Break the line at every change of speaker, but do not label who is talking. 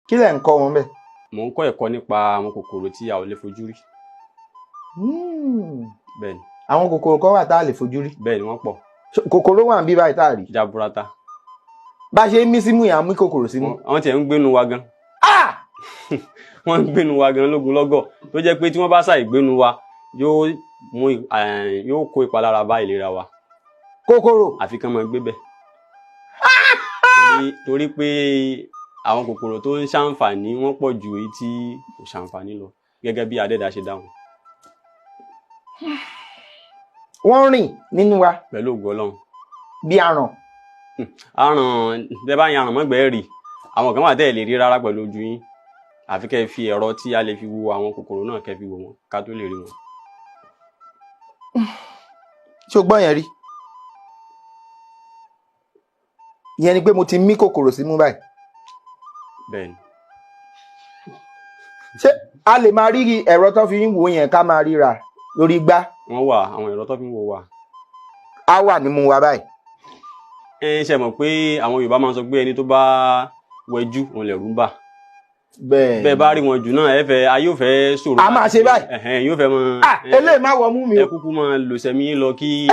Kí lẹ̀ ń kọ́ wọn bẹ́ẹ̀?
Mò ń kọ́ ẹ̀kọ́ nípa àwọn kòkòrò tí a ò lè fojú rí. Bẹ́ẹ̀ ni.
Àwọn kòkòrò kan wà tá a lè fojú rí?
Bẹ́ẹ̀ ni, wọ́n pọ̀.
Kòkòrò wà ń bí báyìí tá a rí?
Jaburata.
Bá a ṣe ń mí símú yẹn, à ń mí kòkòrò símú?
Wọ́n tiẹ̀ ń gbénu wa gan.
Ah!
Wọ́n ń gbénu wa gan lógunlọ́gọ̀, tó jẹ́ pé tí wọ́n bá ṣàì gbénu wa, yóò kó ìpalára bá ìlera wa.
Kòkòrò?
Àfi kán máa gbé bẹ̀. Torí pé àwọn kòkòrò tó ń ṣàǹfààní, wọ́n pọ̀ ju èyí tí kò ṣàǹfààní lọ, gẹ́gẹ́ bí Adẹ́dàá ṣe dá wọn.
Wọ́n rìn nínú wa?
Pẹ̀lú ògo Ọlọ́run.
Bí aràn?
Aràn, tẹ́ bá yan aràn mọ́gbẹ́ẹ́ rì, àwọn kan wà tẹ́ ẹ̀ lè rí rárá pẹ̀lú ojú yín, àfi kẹ́ ẹ fi ẹ̀rọ tí a lè fi wo àwọn kòkòrò náà, kẹ́ fi wò wọ́n ká tó lè rí wọn.
Ṣé o gbọ́ yẹn rí? Ìyẹn ni pé mo ti mí kòkòrò símú báyìí?
Bẹ́ẹ̀ ni.
Ṣé a lè máa rí ẹ̀rọ tó fi ń wò yẹn, ká máa ríra lórí gbá?
Wọ́n wà, àwọn ẹ̀rọ tó fi ń wò wà.
Á wà nímú wa báyìí?
Ẹ ṣe mọ̀ pé àwọn Yorùbá máa ń sọ pé ẹni tó bá wẹjú òun lẹ̀rù ń bà.
Bẹ́ẹ̀.
Bẹ́ẹ̀ bá rí wọn jù náà, ẹ fẹ́ ayé ò fẹ́ sọ̀rọ̀.
A máa ṣe báyìí.
Ẹ̀hẹ́n, yóò fẹ́ mọ.
Ah, eléyìí má wọ mú mi
Ẹ
o.
kúkú máa lò sẹ́mi lọ kí.